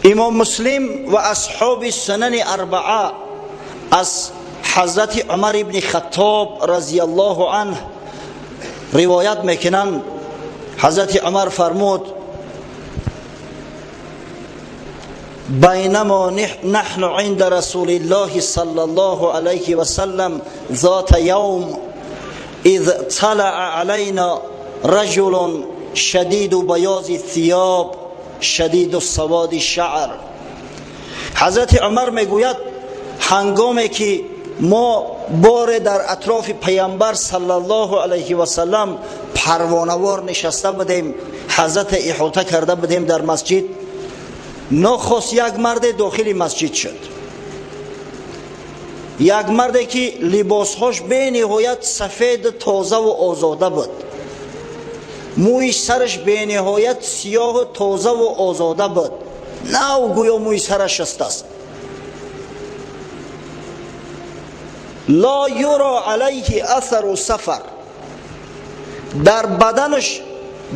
Имом Муслим ва асҳоби сунани арбаа аз ҳазрати Умар ибни Хаттоб разияллоҳу анҳ ривоят мекунанд. Ҳазрати Умар фармуд: بینما نحن عند رسول الله صلى الله عليه وسلم ذات يوم اذ طلع علينا رجل شديد بياض الثياب شديد السواد الشعر. حضرت عمر میگوید هنگامی که ما بار در اطراف پیامبر صلی الله علیه و سلم پروانه‌وار نشسته بودیم، حضرت احاطه کرده بودیم در مسجد، نخست یک مرد داخل مسجد شد، یک مردی که لباسهاش به نهایت سفید تازه و آزاده بود، موی سرش به نهایت سیاه و تازه و آزاده بود، نه گویا موی سرش شسته است. لا یرا علیه اثر سفر، در بدنش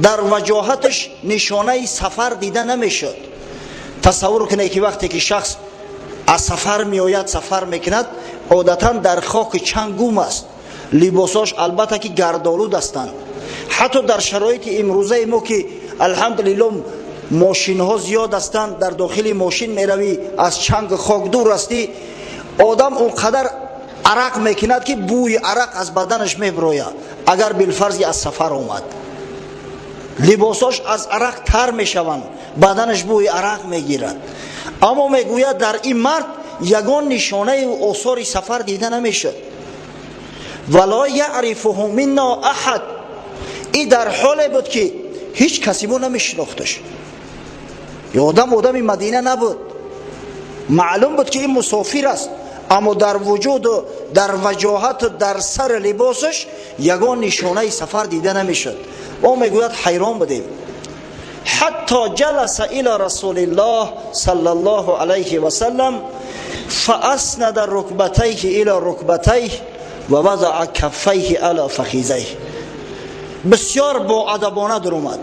در وجاهتش نشانه سفر دیده نمیشد. تصور کنید که وقتی که شخص از سفر میآید، سفر میکند، عادتا در خاک چند گوم است، لباساش البته که گردآلود هستند. حتی در شرایط امروزه ما که الحمدلله ماشین ها زیاد هستند، در داخل ماشین میروی، از چنگ خاک دور هستی، آدم اونقدر عرق میکند که بوی عرق از بدنش میبروید. اگر بالفرض از سفر اومد، لباساش از عرق تر میشوند، بدنش بوی عرق میگیرد. اما میگوید در این مرد یگان نشانه و آثار سفر دیده نمیشد. ولا یعرفه منا احد، این در حال بود که هیچ کسی ما نمیشناختش. یه آدم آدم مدینه نبود، معلوم بود که این مسافر است، اما در وجود و در وجاهت و در سر لباسش یگان نشانه سفر دیده نمیشد. او میگوید حیران بودیم. حتی جلس الى رسول الله صلی الله علیه و سلم فاسند رکبتیه الى رکبتیه و وضع کفیه علی فخیذیه. بسیار با ادبانه در اومد.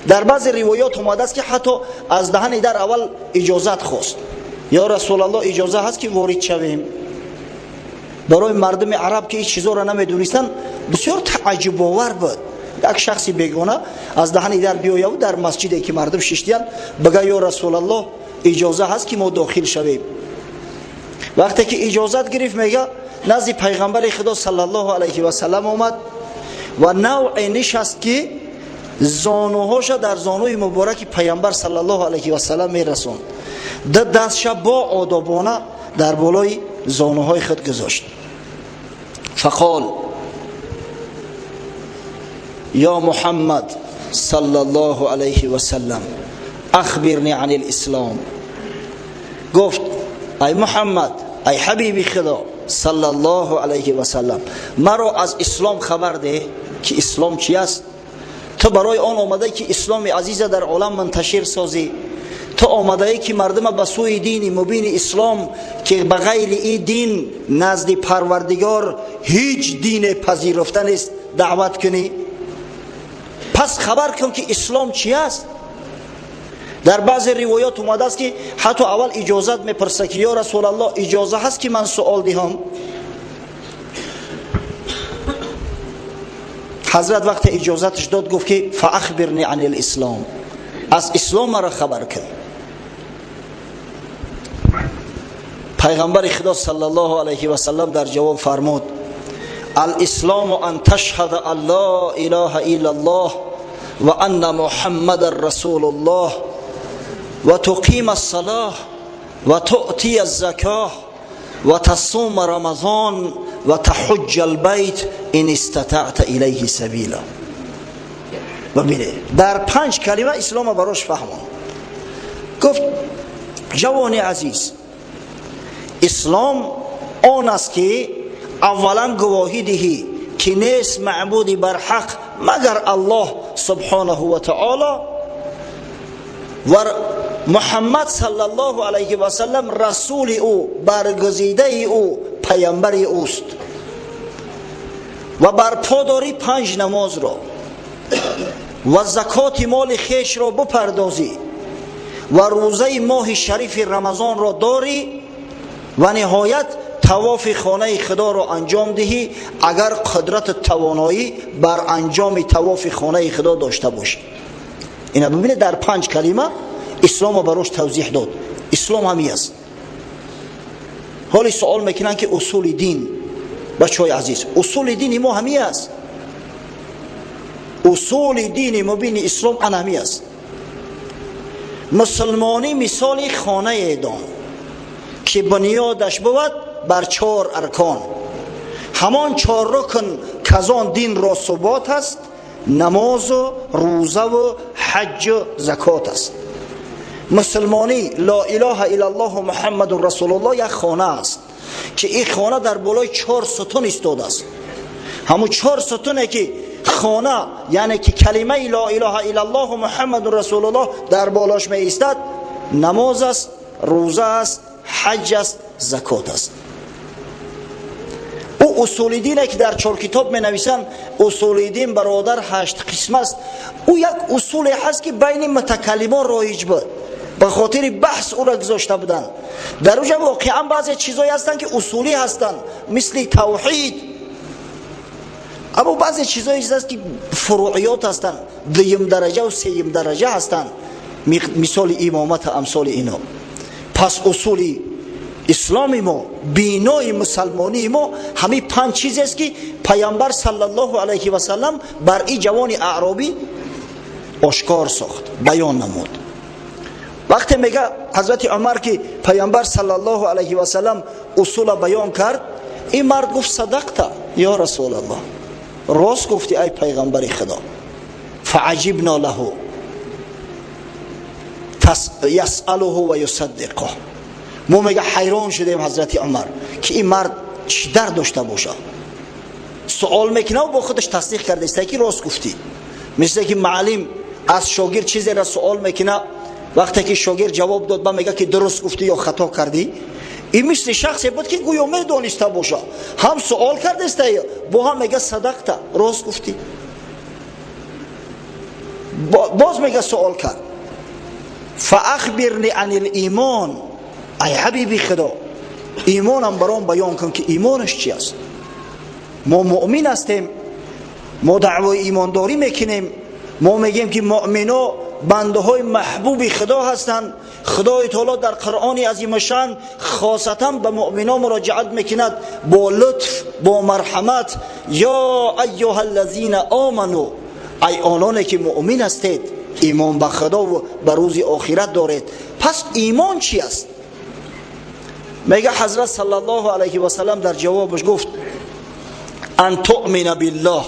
در بعضی روایات اومده است که حتی از دهن در اول اجازت خواست، یا رسول الله اجازه هست که وارد شویم؟ برای مردم عرب که این چیزا را نمیدونستند بسیار تعجب آور بود. یک شخصی بیگانه از دهن در بیاید و در مسجدی که مردم ششتیان بگه یا رسول الله اجازه هست که ما داخل شویم؟ وقتی که اجازت گرفت، میگه نزد پیغمبر خدا صلی الله علیه و سلم آمد و نوع نشست که زانوهاش در زانوی مبارک پیامبر صلی الله علیه و سلم میرسوند. دو دستش با آدابانه در بالای زانوهای خود گذاشت. فقال یا محمد صلی الله علیه و سلم اخبرنی عن الاسلام. گفت ای محمد، ای حبیب خدا صلی الله علیه و سلم، مرا از اسلام خبر ده که اسلام چی است. تو برای آن آمده که اسلام عزیز در عالم منتشر سازی، تو آمده ای که مردم به سوی دین مبین اسلام که به غیر این دین نزد پروردگار هیچ دین پذیرفته نیست دعوت کنی. پس خبر کن که اسلام چی است. در بعض روایات اومده است که حتی اول اجازت میپرسه که یا رسول الله اجازه هست که من سوال دهم؟ حضرت وقت اجازتش داد گفت که فاخبرنی عن الاسلام، از اسلام مرا خبر کن. پیغمبر خدا صلی الله علیه و سلم در جواب فرمود الاسلام ان تشهد ان لا اله الا الله و ان محمد رسول الله و تقیم الصلاه و تؤتی الزکاه و تصوم رمضان و تحج البیت ان استطعت الیه سبیلا. ببینید در 5 کلمه اسلام براش فهمون. گفت جوان عزیز، اسلام آن است که اولا گواهی دهی که نیست معبودی بر حق مگر الله سبحانه و تعالی و محمد صلی الله علیه و سلم رسول او، برگزیده او، پیامبر اوست و برپا داری 5 نماز را و زکات مال خیش را بپردازی ва рӯзаи моҳи шарифи Рамазонро дорӣ ва ниҳоят тавофи хонаи Худоро анҷом диҳӣ, агар қудрату тавоноӣ бар анҷоми тавофи хонаи Худо дошта бошӣ. Ина бибинед, дар панҷ калима исломро барош тавзеҳ дод. Ислом ҳамин аст. Ҳоли суол мекунанд, ки усули дин, бачаҳои азиз, усули дини мо ҳамин аст. Усули дини мубини ислом ана ҳамин аст. Мусулмонӣ мисоли хонае дон, ки бунёдаш бувад бар чор аркон. Ҳамон чор рукн казон динро субот аст, намозу рӯзаву ҳаҷҷу закот аст. Мусулмонӣ, ло илоҳа иллаллоҳу Муҳаммадун расулуллоҳ, як хона аст, ки ин хона дар болои чор сутун истодааст. Ҳамун чор сутуне, ки хона, яъне ки калимаи ло илоҳа иллаллоҳу Муҳаммадун расулуллоҳ дар болош меистад, намоз аст, рӯза аст, ҳаҷ аст, закот аст. Ӯ усули дине, ки дар чор китоб менависанд, усули дин, бародар, ҳашт қисм аст. Ӯ як усуле ҳаст, ки байни мутакаллимон роиҷ буд, ба хотири баҳс ӯро гузошта буданд. Дар уҷа воқеан баъзе чизҳое ҳастанд, ки усулӣ ҳастанд, мисли тавҳид, аммо баъзе чизҳое аст, ки фуруиёт ҳастанд, дуюм дараҷаву сеюм дараҷа ҳастанд, мисоли имомата, амсоли ино. Пас усули исломи мо, бинои мусалмонии мо ҳамин панҷ чизест, ки Пайғамбар саллаллоҳу алайҳи васалам бар ин ҷавони аъробӣ ошкор сохт, баён намуд. Вақте мега ҳазрати Умар, ки Пайғамбар саллаллоҳу алайҳи васалам усула баён кард, ин мард гуфт: «Садақта ё расулаллоҳ, рост гуфтӣ, ай пайғамбари Худо». Фаъаҷибно лаҳу ясалуҳу ва юсаддиқуҳ. Мо, мега, ҳайрон шудем, ҳазрати Умар, ки ин мард чӣ дар дошта боша, суол мекунав, бо худаш тасдиқ кардаиста, ки рост гуфтӣ. Мисле ки маълим аз шогирд чизеро суол мекуна, вақте ки шогирд ҷавоб дод, ба мега, ки дуруст гуфтӣ ё хато кардӣ. Ин мисли шахсе буд, ки гӯё медониста боша, ҳам суол кардаиста, бо ҳам мега: «Садақта, рост гуфтӣ». Боз, мега, суол кард: «Фаахбирни ани лимон, ай ҳабиби Худо, имонам баром баён кун, ки имонаш чи аст? Мо муъмин ҳастем, мо даъвои имондорӣ мекунем, мо мегӯем, ки муъмино бандаҳои маҳбуби Худо ҳастанд. Худои таоло дар Қуръони азимашан хосатан ба муъмино муроҷиат мекунад бо лутф, бо марҳамат: ё айюҳа аллазина оману, ай ононе ки муъмин ҳастед, имон ба Худову ба рӯзи охират доред». Пас имон чи аст? Мега, ҳазрат саллаллоҳу алайҳи васалам дар ҷавобаш гуфт: «Ан туъмина биллоҳ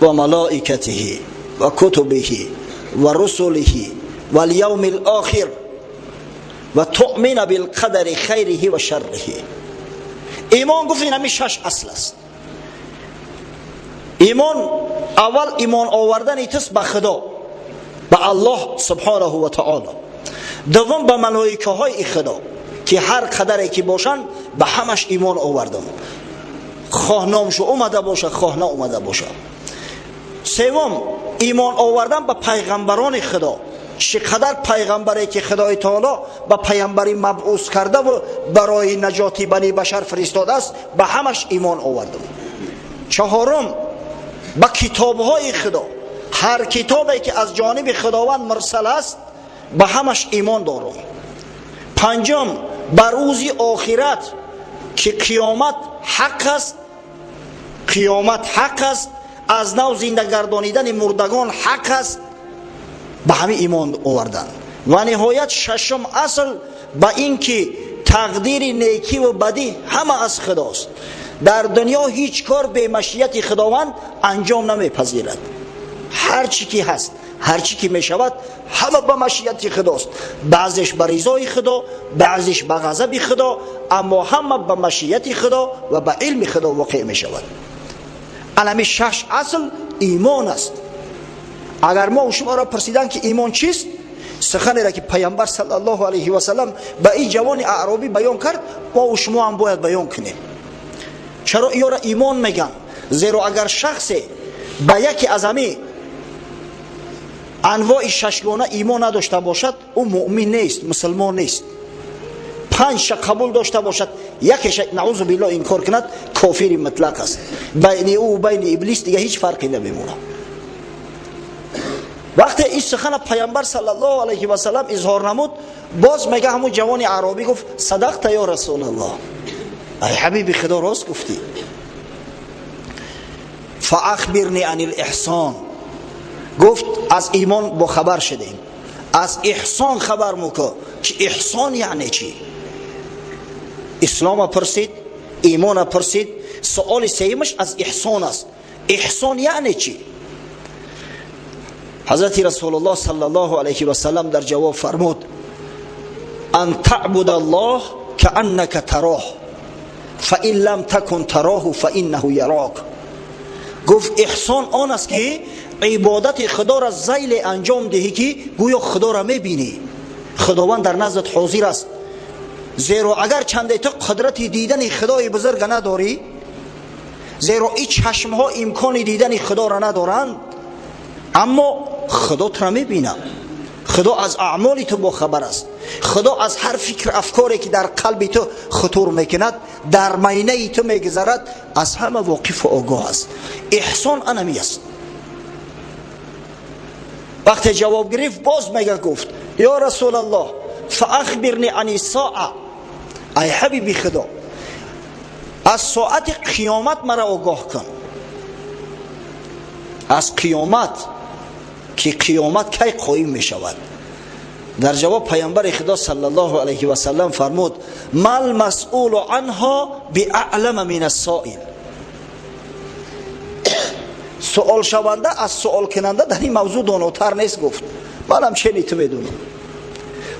ва малоикатиҳи ва кутубиҳи ва русулиҳи валявми лохир ва туъмина билқадари хайриҳи ва шарриҳи». Имон, гуфт, ин ҳамин шаш асл аст. Имон, аввал имон овардани туст ба Худо, ба Аллоҳ субҳонаҳу ва таоло. Дуввум, ба малоикаҳои Худо, ки ҳар қадаре ки бошанд, ба ҳамаш имон овардам, хоҳ номшу омада бошад, хоҳ наомада бошад. Севум, имон овардан ба пайғамбарони Худо, чӣ қадар пайғамбаре ки Худои таоло ба пайғамбарӣ мабъус кардаву барои наҷоти бани башар фиристодааст, ба ҳамаш имон овардам. Чаҳорум, ба китобҳои Худо, ҳар китобе ки аз ҷониби Худованд мурсал аст, ба ҳамаш имон дорам. Панҷум, ба рӯзи охират, ки қиёмат ҳақ аст, қиёмат ҳақ аст, аз нав зиндагардонидани мурдагон ҳақ аст, ба ҳамин имон овардан. Ва ниҳоят, шашум асл, ба ин ки тақдири некиву бадӣ ҳама аз Худост, дар дунё ҳеҷ кор бемашияти Худованд анҷом намепазирад, ҳар чӣ ки ҳаст, ҳар чӣ ки мешавад, ҳама ба машияти Худост, баъзеш ба ризои Худо, баъзеш ба ғазаби Худо, аммо ҳама ба машияти Худо ва ба илми Худо воқеъ мешавад. Алами шаш асл имон аст. Агар мо шуморо пурсидан, ки имон чист, суханеро, ки Пайғамбар саллаллоҳу алайҳи васалам ба ин ҷавони аъробӣ баён кард, мо шумо ҳам бояд баён кунем. Чаро иёро имон меган? Зеро агар шахсе ба яке аз ҳамин Анвои шашгона имон надошта бошад, ӯ муъмин нест, мусулмон нест. Панҷша қабул дошта бошад, якеша наузу биллоҳ инкор кунад, кофири мутлақ аст. Байни ӯ байни иблис дига ҳеҷ фарқе намемонад. Вақте ин сухана пайғамбар саллаллоҳу алайҳи васаллам изҳор намуд, боз мега ҳамун ҷавони аъробӣ гуфт: садақта ё расулаллоҳ, ай ҳабиби худо, рост гуфтӣ. Фаахбирни ани лиҳсон, гуфт аз имон бохабар шудем, аз иҳсон хабар муко. Чи иҳсон яъне чӣ? Ислома пурсид, имона пурсид, суоли сеюмаш аз иҳсон аст. Иҳсон яъне чӣ? Ҳазрати расулуллоҳ саллаллоҳу алайҳи васаллам дар ҷавоб фармуд: ан таъбуда аллоҳ кааннака тароҳ фаин лам такун тароҳу фаиннаҳу ярок. Гуфт иҳсон он аст ки ибодати худоро зайле анҷом диҳӣ ки гӯё худоро мебинӣ, худованд дар наздат ҳозир аст. Зеро агар чанде ту қудрати дидани худои бузурга надорӣ, зеро ин чашмҳо имкони дидани худоро надоранд, аммо худо туро мебинад, худо аз аъмоли ту бохабар аст, худо аз ҳар фикр афкоре ки дар қалби ту хутур мекунад, дар майнаи ту мегузарад, аз ҳама воқифу огоҳ аст. Иҳсон анами аст. Вақте ҷавоб гирифт, боз мега гуфт: ё расулаллоҳ, фаахбирни ани соа, ай ҳабиби худо, аз соати қиёмат мара огоҳ кун, аз қиёмат, ки қиёмат кай қоим мешавад. Дар ҷавоб пайғамбари худо саллаллоҳу алайҳи васаллам фармуд: мал масъулу анҳо биаълама мин ассоил. Суолшаванда аз суолкунанда дар ин мавзӯъ донотар нест. Гуфт манам чени ту медонам,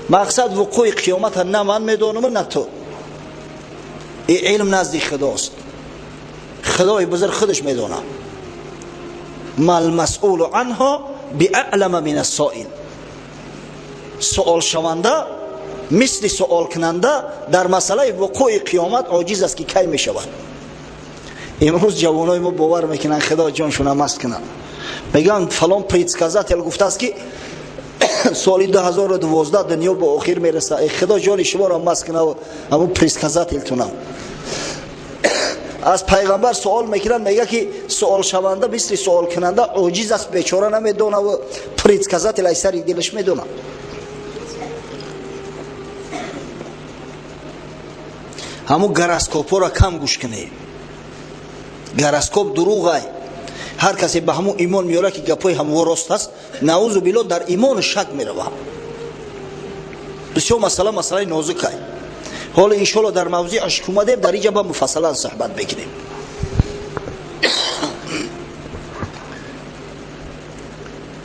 мақсад вуқӯи қиёмата на ман медонаму на ту, ин илм назди худост, худои бузург худаш медонад. Мал масъулу анҳо биаълама мин ассоил. Суолшаванда мисли суолкунанда дар масъалаи вуқӯи қиёмат оҷиз аст ки кай мешавад. Имрӯз ҷавонои мо бовар мекунанд, худо ҷоншона маст кунад, мегӯянд фалон предсказатель гуфтааст ки соли 2012 дунё ба охир мерасад. Э худо ҷони шуморо маст кунад, ҳамун предсказательтунам. Аз пайғамбар суол мекунанд, мега ки суолшаванда мисли суолкунанда оҷиз аст, бечора намедонаву предсказатель ай сари дилаш медонад. Ҳамун гороскопҳоро кам гӯш кунед, гороскоп дурӯғай. Ҳар касе ба ҳамун имон меорад ки гапҳои ҳамво рост аст, наузу биллоҳ, дар имону шак меравад. Бисёр масъала масъалаи нозукай. Ҳоло иншоалло дар мавзеъаш омадем, дар инҷа ба муфассалан суҳбат мекунем.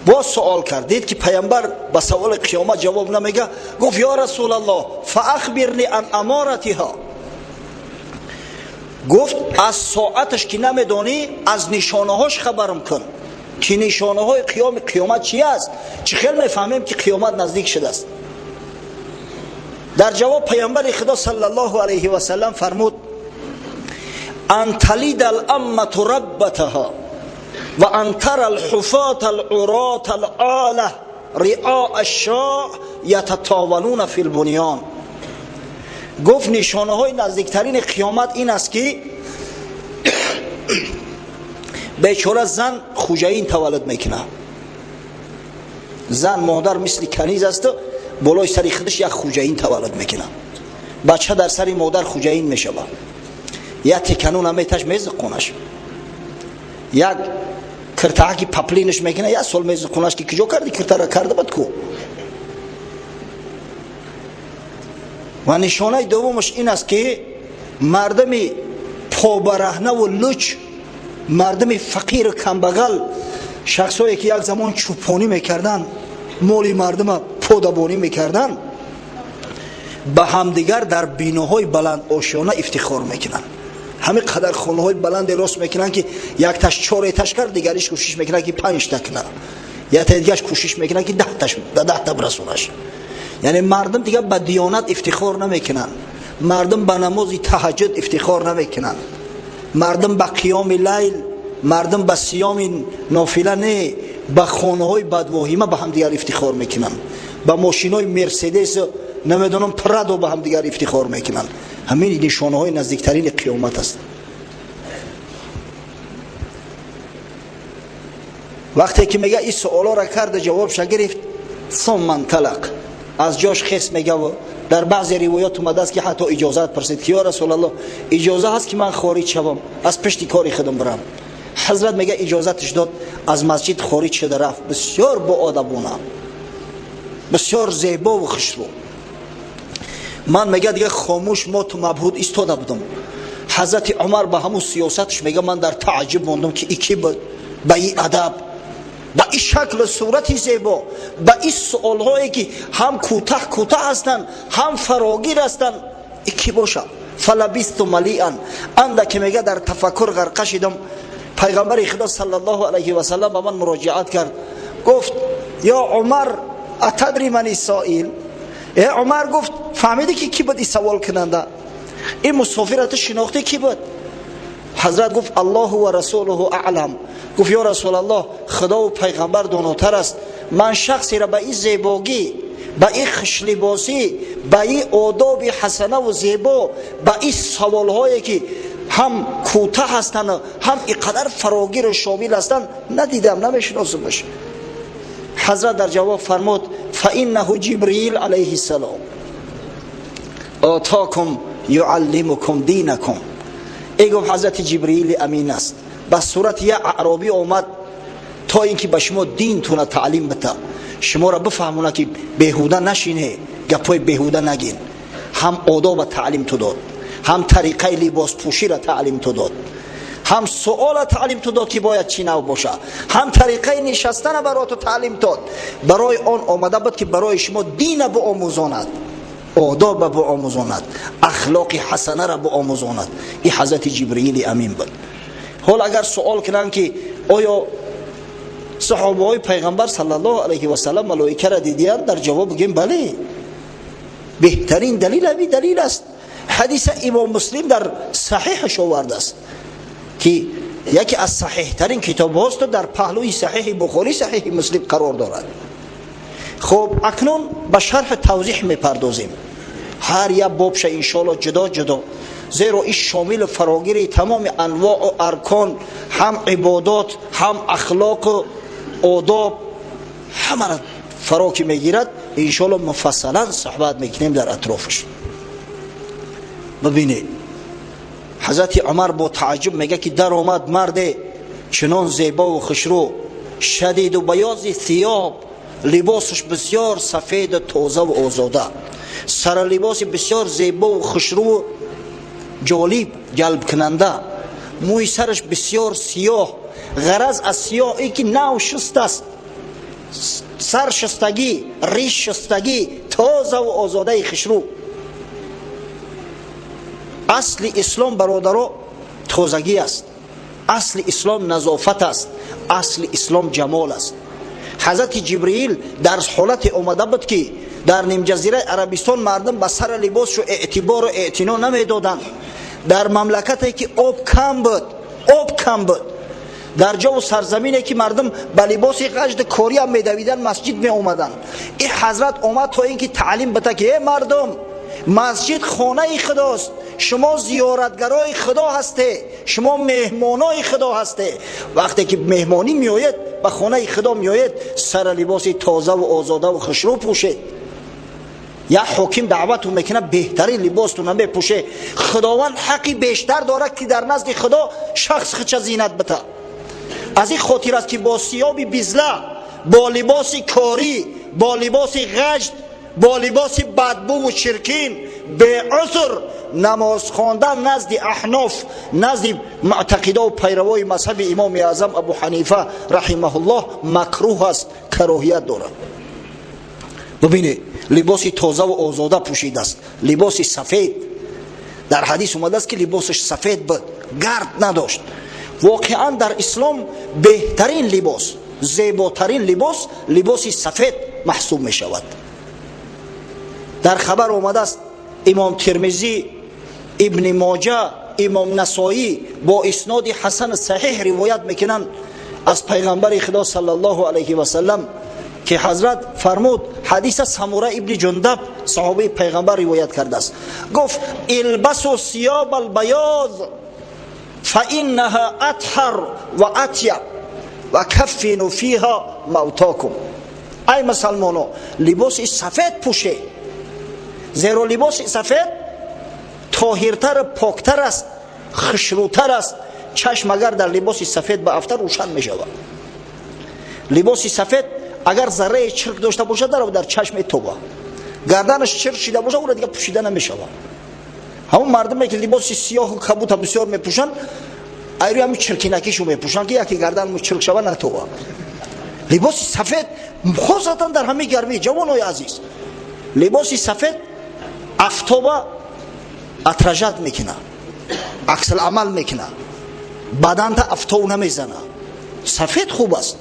Боз суол кард, дид ки пайғамбар ба саволи қиёмат ҷавоб намега, гуфт: ё расулаллоҳ, фаахбирни ан аморатиҳо. Гуфт аз соаташ ки намедонӣ, аз нишонаҳош хабарам кун, ки нишонаҳои қиёми қиёмат чи аст, чӣ хел мефаҳмем ки қиёмат наздик шудааст. Дар ҷавоб пайғамбари худо саллаллоҳу алайҳи васаллам фармуд: ан талида аламмату раббатаҳо ва ан тара алҳуфота алурота алола риоа ашшоъ ятатовалуна фи лбунён. Гуфт нишонаҳои наздиктарини қиёмат ин аст ки бечора зан хуҷаин таваллуд мекунад. Зан модар мисли каниз асту болои сари худаш як хуҷаин таваллуд мекунад, бача дар сари модар хуҷаин мешавад, як текануна меташ мезиқонаш, як киртааки паплинаш мекунад, як сол мезиқонаш ки куҷо карди киртара, карда бад ку. Ва нишонаи дуввумаш ин аст ки мардами побараҳнаву луч, мардами фақиру камбағал, шахсое ки як замон чӯпонӣ мекарданд, моли мардума подабонӣ мекарданд, ба ҳамдигар дар биноҳои баландошёна ифтихор мекунанд. Ҳамин қадар хонаҳои баланде рост мекунанд ки якташ чор этаж кард, дигариш кӯшиш мекунад ки панҷта кунад, якта дигарш кӯшиш мекунад ки даҳта бирасонаш. Яъне мардум дигар ба диёнат ифтихор намекунанд, мардум ба намози таҳаҷҷуд ифтихор намекунанд, мардум ба қиёми лайл, мардум ба сиёми нофила не, Ба хонаҳои бадвоҳима ба ҳамдигар ифтихор мекунанд, ба мошинҳои Мерседес, намедонам, Прадо ба ҳамдигар ифтихор мекунанд. Ҳамин нишонаҳои наздиктарини қиёмат аст. Вақте ки мега ин суолоро карда, ҷавобша гирифт, сумма инталақ, аз ҷош хес мегав. Дар баъзе ривоят омадааст, ки ҳатто иҷозат пурсид, ки ё Расулаллоҳ, иҷоза ҳаст, ки ман хориҷ шавам, аз пишти кори худам бирам? Ҳазрат мега иҷозаташ дод, аз масҷид хориҷ шуда рафт, бисёр боодабона, бисёр зебову хушрӯ. Ман мега дига хомӯш, моту мабҳуд истода будам. Ҳазрати Умар ба ҳамун сиёсаташ мега ман дар тааҷҷуб мондам, ки ики буд ба и адаб, ба и шаклу сурати зебо, ба и суолҳое, ки ҳам кӯтаҳ кӯтаҳ ҳастанд, ҳам фарогир ҳастанд, ики бошад? Фалабисту малиан, андаке мега дар тафаккур ғарқа шидам. Пайғамбари Худо саллаллоҳу алайҳи васаллам ба ман муроҷиат кард, гуфт: «Ё Умар, атадри мани соил?» Э Умар, гуфт, фаҳмидӣ, ки кӣ буд и савол кунанда? Ин мусофира ту шинохтӣ, кӣ буд? Ҳазрат гуфт: «Аллоҳу ва расулуҳу аълам». Гуфт: «Ё Расулаллоҳ, Худову пайғамбар донотар аст. Ман шахсеро ба ин зебогӣ, ба ин хушлибосӣ, ба ин одоби ҳасанаву зебо, ба ин саволҳое, ки ҳам кӯтаҳ ҳастанд, ҳам ин қадар фарогиру шомил ҳастанд, надидам, намешиносумаш». Ҳазрат дар ҷавоб фармуд: «Фаиннаҳу Ҷибриил алайҳи салом отокум юаллимукум динакум». Э, гуфт, ҳазрати Ҷибриили Амин аст, ба сурати як аъробӣ омад, то ин ки ба шумо динтуна таълим бита, шуморо бифаҳмона, ки беҳуда нашине, гапҳои беҳуда нагин. Ҳам одоба таълим ту дод, ҳам тариқаи либоспӯширо таълим ту дод, ҳам суола таълим ту дод, ки бояд чӣ нав боша, ҳам тариқаи нишастана барои ту таълим дод. Барои он омада буд, ки барои шумо дина биомӯзонад, одоба биомӯзонад, ахлоқи ҳасанаро биомӯзонад. Ин ҳазрати Ҷибриили Амин буд. Ҳол агар суол кунанд, ки оё саҳобаҳои пайғамбар саллаллоҳу алайҳи васаллам малоикаро дидиянд, дар ҷавоб бигӯем: бале. Беҳтарин далил ҳамин далил аст. Ҳадиса Имом Муслим дар Саҳиҳаш овардааст, ки яке аз саҳиҳтарин китобҳоасту дар паҳлӯи Саҳиҳи Бухорӣ Саҳиҳи Муслим қарор дорад. Хуб, акнун ба шарҳи тавзиҳ мепардозем, ҳар як бобша иншоалло ҷудо ҷудо, зеро ин шомилу фарогири тамоми анвоу аркон, ҳам ибодот, ҳам ахлоқу одоб, ҳамаро фаро ки мегирад. Иншоалло муфассалан суҳбат мекунем дар атрофаш. Бибинед, ҳазрати Умар бо тааҷҷуб мега, ки даромад марде чунон зебову хушрӯ, шадиду баёзи сиёб, либосаш бисёр сафеду тозаву озода, саралибоси бисёр зебову хушрӯву ҷолиб, ҷалбкунанда, мӯи сараш бисёр сиёҳ. Ғараз аз сиёҳ ин ки нав шустааст, сар шустагӣ, риш шустагӣ, тозаву озодаи хушрӯ. Асли ислом, бародаро, тозагӣ аст, асли ислом назофат аст, асли ислом ҷамол аст. Ҳазрати Ҷибриил дар ҳолате омада буд, ки дар нимҷазираи Арабистон мардум ба сара либосшу эътибору эътино намедоданд. Дар мамлакате, ки об кам буд, об кам буд, дар ҷову сарзамине, ки мардум ба либоси ғажди кориам медавиданд, масҷид меомаданд, ин ҳазрат омад, то ин ки таълим бита, ки э мардум, масҷид хонаи Худост, шумо зиёратгарои Худо ҳасте, шумо меҳмонои Худо ҳасте. Вақте ки меҳмонӣ меоед, ба хонаи Худо меоед, сара либоси тозаву озодаву хушрӯ пӯшед. Як ҳоким даъвату мекунад, беҳтарин либосту намепӯше, Худованд ҳаққи бештар дорад, ки дар назди Худо шахс хича зинат бита. Аз ин хотир аст, ки бо сиёби бизла, бо либоси корӣ, бо либоси ғажд, бо либоси бадбуву чиркин беузр намоз хондан назди аҳноф, назди муътақидову пайравои мазҳаби Имоми Аъзам Абу Ҳанифа раҳимаҳуллоҳ макрӯҳ аст, кароҳият дорад. Бубинед, либоси тозаву озода пӯшидааст, либоси сафед. Дар ҳадис омадааст, ки либосаш сафед буд, гард надошт. Воқеан дар ислом беҳтарин либос, зеботарин либос либоси сафед маҳсуб мешавад. Дар хабар омадааст, Имом Термизӣ, Ибни Моҷа, Имом Насоӣ бо исноди ҳасан саҳиҳ ривоят мекунанд. Аз пайғамбари Худо саллаллоҳу алайҳи васаллам ки ҳазрат фармуд, ҳадиса Самура ибни Ҷундаб, саҳобаи пайғамбар, ривоят кардааст, гуфт: البسوا ثياب البياض فإنها أطهر وأطيب وكفنوا فيها موتاكم. Ай мусалмоно, либоси сафед пӯше, зеро либоси сафед тоҳиртару поктар аст, хушрӯтар аст. Чашм агар дар либоси сафед ба афтад, рӯшан мешавад. Либоси сафед агар зарраи чирк дошта бошад, дар чашм метоба. Гарданаш чирк шида бошад, ӯро дига пӯшида намешавад. Ҳамон мардуме ки либоси сиёҳу кабута бисёр мепӯшанд, айрӯи ҳамин чиркинакишу мепӯшанд, ки яке гарданму чирк шава, натоба. Либоси сафед, хосатан дар ҳамин гармӣ, ҷавонои азиз, либоси сафед афтоба отражать мекунад, аксиламал мекунад, баданта афтов намезана. Сафед хуб аст.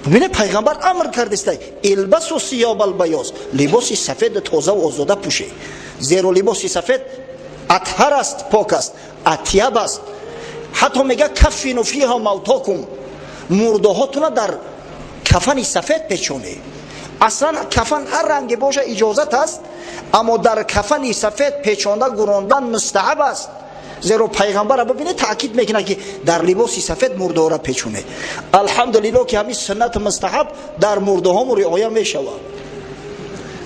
Бибине, пайғамбар амр кардиста: البسوا ثياب البياض, либоси сафеду тозаву озода пӯше, зеро либоси сафед أطهر аст, пок аст, أطيب аст. Ҳатто мега: كفنوا فيها موتاكم, мурдаҳотуна дар кафани сафед печоне. Аслан кафан ҳар ранге боша, иҷозат аст, аммо дар кафани сафед печонда гурондан мустаҳаб аст, зеро пайғамбара бибине, таъкид мекунад, ки дар либоси сафед мурдаҳоро печоне. Алҳамдулилло, ки ҳамин суннати мустаҳаб дар мурдаҳомо риоя мешавад.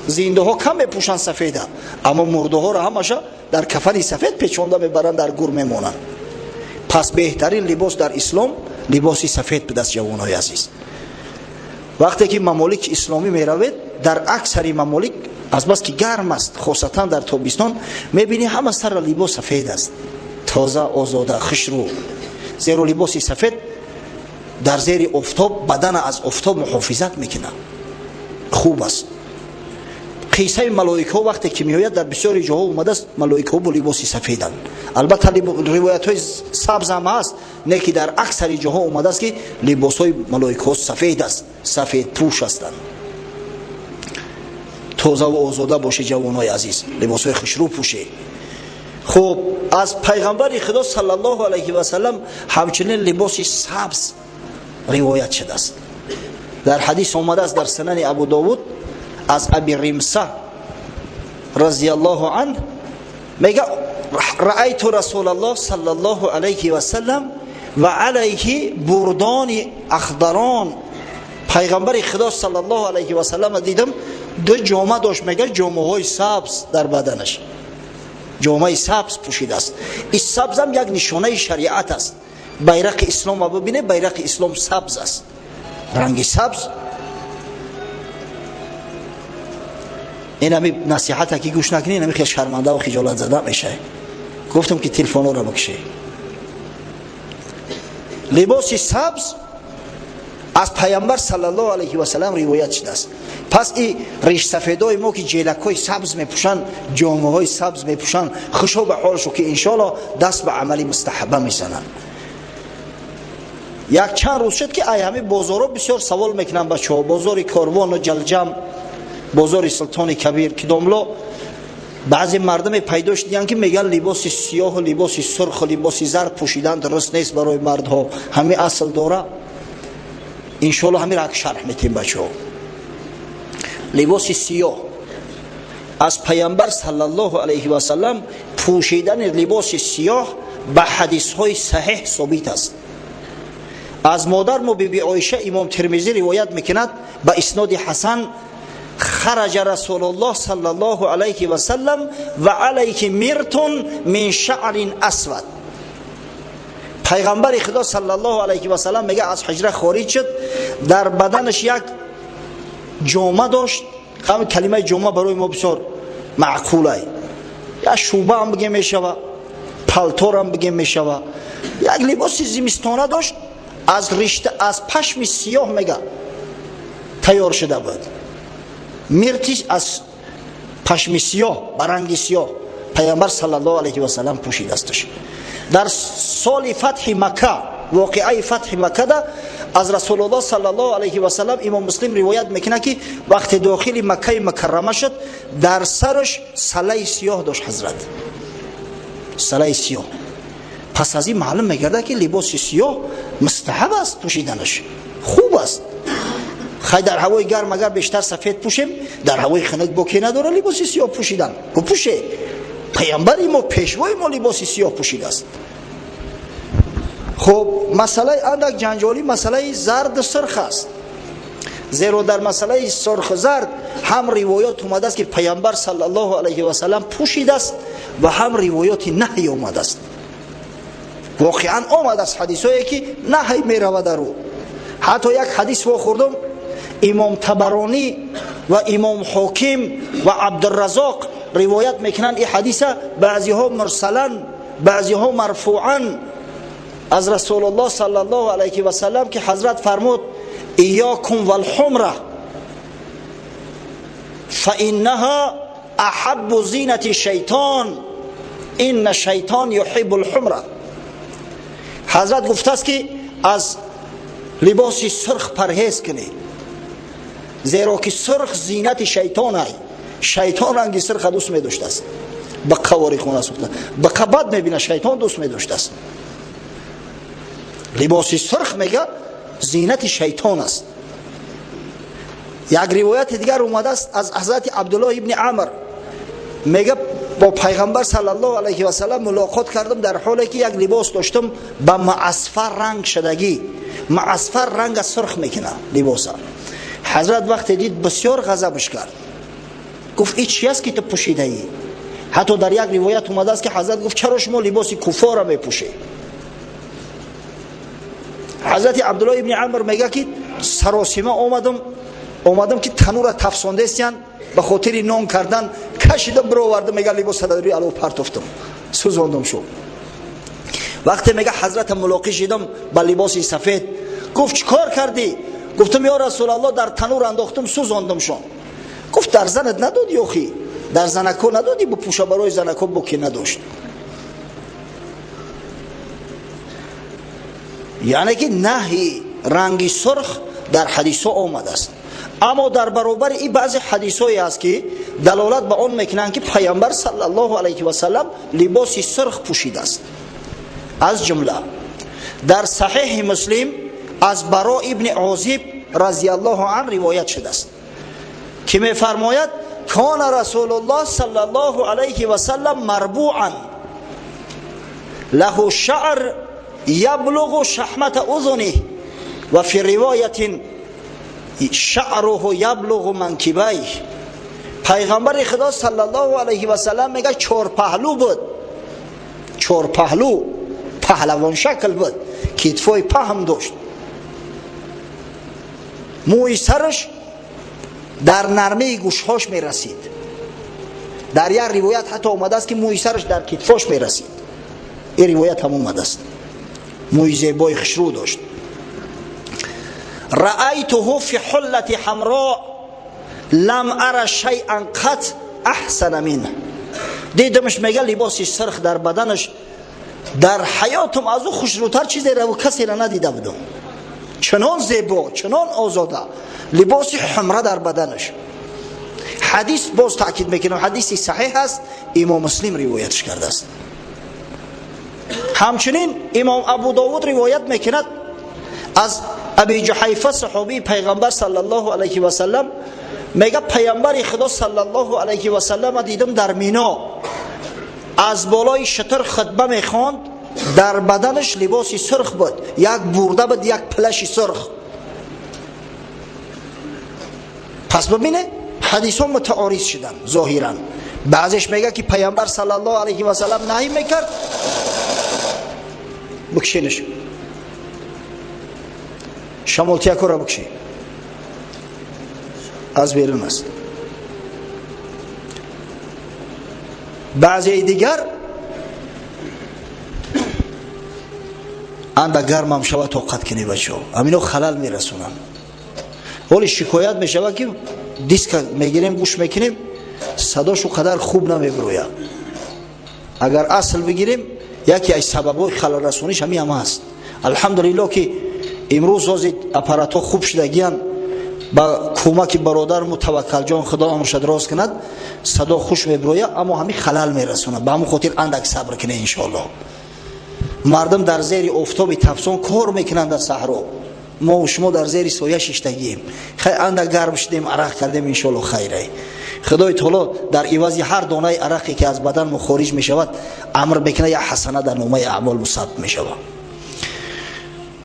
Зиндаҳо кам мепӯшанд сафеда, аммо мурдаҳоро ҳамаша дар кафани сафед печонда мебаранд, дар гур мемонанд. Пас беҳтарин либос дар ислом либоси сафед будааст. Ҷавонҳои азиз, вақте ки мамолики исломӣ меравед, дар аксари мамолик азбаски гарм аст, хосатан дар тобистон, мебинӣ ҳама сара либос сафед аст, тоза, озода, хушрӯ, зеро либоси сафед дар зери офтоб бадана аз офтоб муҳофизат мекунад, хуб аст. Қиссаи малоикаҳо вақте ки меояд, дар бисёри ҷоҳо омадааст, малоикаҳо бо либоси сафеданд. Албатта, ривоятҳои сабз ҳам ҳаст, не ки дар аксари ҷоҳо омадааст, ки либосҳои малоикаҳо сафед аст, сафедпӯш ҳастанд. Тозаву озода боше, ҷавонҳои азиз, либосҳои хушрӯ пӯше. Хуб, аз пайғамбари Худо саллаллоҳу алайҳи васалам ҳамчунин либоси сабз ривоят шудааст. Дар ҳадис омадааст, дар Сунани Абу Довуд, аз Аби Римса разияллоҳу анҳ мега: رأيت رسول الله صلى الله عليه وسلم وعليه بردان أخضران. Пайғамбари Худо саллаллоҳу алайҳи васаллам дидам, ду ҷома дошт, мега, ҷомаҳои сабз дар баданаш, ҷомаи сабз пӯшидааст. Ин сабзам як нишонаи шариат аст. Байрақи ислома бибине, байрақи ислом сабз аст, ранги сабз. Ин ҳами насиҳата ки гӯш накунӣ, ин ҳами хел шармандаву хиҷолат зада мешавӣ. Гуфтам, ки телефонҳоро бикшӣ. Либоси сабз аз пайғамбар саллаллоҳу алайҳи васалам ривоят шудааст. Пас и ришсафедои мо, ки ҷелакҳои сабз мепӯшанд, ҷомаҳои сабз мепӯшанд, хушо ба ҳолшо, ки иншоалло даст ба амали мустаҳаба мезананд. Як чанд рӯз шуд, ки ай ҳами бозорҳо бисёр савол мекунанд бачаҳо: бозори Корвону Ҷалҷам, бозори Султони Кабир, ки домло баъзе мардуме пайдо шудиянд, ки мегӯянд либоси сиёҳу либоси сурху либоси зард пӯшидан дуруст нест барои мардҳо. Ҳами асл дора? Иншоалло, ҳамира як шарҳ метем, бачаҳо. Либоси сиёҳ аз пайғамбар саллаллоҳу алайҳи васалам, пӯшидани либоси сиёҳ ба ҳадисҳои саҳеҳ собит аст. Аз модар мо биби Оиша имом Термизӣ ривоят мекунад ба исноди ҳасан: خرج رسول الله صلى الله عليه وسلم وعليه مرط من شعر أسود. Пайғамбари Худо саллаллоҳу алайҳи васалам, мега, аз ҳуҷра хориҷ шуд, дар баданаш як ҷома дошт. Ҳамин калимаи ҷома барои мо бисёр маъқулай, як шӯбаам бигем мешава, палторам бигем мешава. Як либоси зимистона дошт, аз ришта, аз пашми сиёҳ, мега, тайёр шуда буд. Миртиш аз пашми сиёҳ, ба ранги сиёҳ пайғамбар саллаллоҳу алайҳи васалам пӯшидасташ. Дар соли фатҳи Макка, воқеаи фатҳи Маккада, аз Расулуллоҳ саллаллоҳу алайҳи васалам имом Муслим ривоят мекунад, ки вақте дохили Маккаи Мукаррама шуд, дар сараш салаи сиёҳ дошт ҳазрат, салаи сиёҳ. Пас аз ин маълум мегардад, ки либоси сиёҳ мустаҳаб аст, пӯшиданаш хуб аст. Хай, дар ҳавои гарм агар бештар сафед пӯшем, дар ҳавои хунук боке надора либоси сиёҳ пӯшидан. Бупӯше, паямбари мо, пешвои мо либоси сиёҳ пӯшидааст. Хуб, масъалаи андак ҷанҷолӣ масъалаи зарду сурх аст, зеро дар масъалаи сурху зард ҳам ривоят омадааст, ки паямбар саллаллоҳу алайҳи васаллам пӯшидааст, ва ҳам ривояти наҳй омадааст. Воқеан омадааст ҳадисое, ки наҳй меравад дар ӯ. Ҳатто як ҳадис вохӯрдум, имом Табаронӣ ва имом Ҳоким ва Абдуразоқ ривоят мекунанд ин ҳадиса, баъзеҳо мурсалан, баъзеҳо марфуан, аз Расулуллоҳ саллаллоҳу алайҳи васаллам, ки ҳазрат фармуд: «Иёкум валҳумра фаиннаҳа аҳаббу зинати шайтон, инна шайтон юҳиббу лҳумра». Ҳазрат гуфтааст, ки аз либоси сурх парҳез кунед, зеро ки сурх зинати шайтон ай, шайтон ранги сурха дӯст медоштааст. Ба қавори хона сӯхта ба қабат мебина, шайтон дӯст медоштааст либоси сурх, мега, зинати шайтон аст. Як ривояти дигар омадааст аз ҳазрати Абдуллоҳ ибни Амр, мега, бо пайғамбар саллаллоҳу алайҳи васаллам мулоқот кардам, дар ҳоле ки як либос доштам ба маъасфар ранг шудагӣ. Маъасфар ранга сурх мекунад либоса. Ҳазрат вақте дид, бисёр ғазабш кард, гуфт: «И чи аст, ки ту пӯшидаӣ?» Ҳатто дар як ривоят омадааст, ки ҳазрат гуфт: «Чаро шумо либоси куффора мепӯшед?» Ҳазрати Абдуллоҳ ибни Амр мега, ки саросима омадам, ки танура тафсондестиян ба хотири нон кардан, кашидам, бировардам, мега, либоса дар рӯи алов партофтам, сӯзондам шуд. Вақте, мега, ҳазрата мулоқӣ шидам ба либоси сафед, гуфт: «Чӣ кор кардӣ?» Гуфтам: «Ё Расулаллоҳ, дар танур андохтам, сӯзондам шон». Гуфт: «Дар занат надодӣ? Охи, дар занако надодӣ бупӯша?» Барои занако боке надошт. Яъне ки наҳи ранги сурх дар ҳадисҳо омадааст, аммо дар баробари ин баъзе ҳадисҳое аст, ки далолат ба он мекунанд, ки пайғамбар саллаллоҳу алайҳи васаллам либоси сурх пӯшидааст. Аз ҷумла дар Саҳеҳи Муслим аз Баро ибни Озиб разияллоҳу ан ривоят шудааст, ки мефармояд: «Кана Расулуллоҳ саллаллоҳу алайҳи васаллам марбуан, лаҳу шаър яблуғу шаҳмата узуних, ва фи ривоятин шаъруҳу яблуғу манкибайҳ». Пайғамбари Худо саллаллоҳу алайҳи васаллам, мега, чорпаҳлӯ буд, чорпаҳлӯ, паҳлавоншакл буд, китфои паҳм дошт, мӯи сараш дар нармаи гӯшҳош мерасид. Дар як ривоят ҳатто омадааст, ки мӯи сараш дар китфош мерасид. Ин ривоят ҳам омадааст. Мӯи зебои хушрӯ дошт. «Раайтуҳу фи ҳуллати ҳамро, лам ара шайъан қат аҳсана минҳ». Дидамш, мега, либоси сурх дар баданаш, дар ҳаётам аз ӯ хушрӯтар чизеро касеро надида будам, чунон зебо, чунон озода, либоси ҳумра дар баданаш. Ҳадис, боз таъкид мекунам, ҳадиси саҳеҳ аст, имом Муслим ривоятш кардааст. Ҳамчунин имом Абу Довуд ривоят мекунад аз Аби Ҷуҳайфа, саҳобии пайғамбар саллаллоҳу алайҳи васаллам, мега, пайғамбари Худо саллаллоҳу алайҳи васаллама дидам дар Мино, аз болои шутур хутба мехонд, дар баданаш либоси сурх буд, як бурда буд, як плаши сурх. Пас бибине, ҳадисҳо мутаориз шуданд зоҳиран. Баъзеш мега, ки пайғамбар саллаллоҳу алайҳи васаллам наҳӣ мекард. Бикшенаш, шамолтиякора бикши, аз берун аст. Баъзеи дигар анда гармам шава, тоқат кунӣ, бачаҳо, амино халал мерасонанд. Ҳоли шикоят мешавад, ки диска мегирем, гӯш мекунем, садош қадар хуб намебирояд. Агар асл бигирем, яке аз сабабҳои халалрасониш ҳамин ҳам аст. Алҳамдулиллоҳ, ки имрӯз ҳозир аппаратҳо хуб шудагиян, ба кӯмаки бародарму Таваккалҷон, Худо амрша дроз кунад, садо хуш мебирояд, аммо ҳамин халал мерасонад. Ба ҳамон хотир андак сабр кунед, иншоаллоҳ. Мардум дар зери офтоби тафсон кор мекунанд дар саҳро, мо шумо дар зери соя шиштагием. Хай, анда гарм шудем, арақ кардем, иншоалло хайре. Худои таоло дар ивази ҳар донаи арақе, ки аз бадан мо хориҷ мешавад, амр мекунад, як ҳасана дар номаи аъмол мусабб мешавад.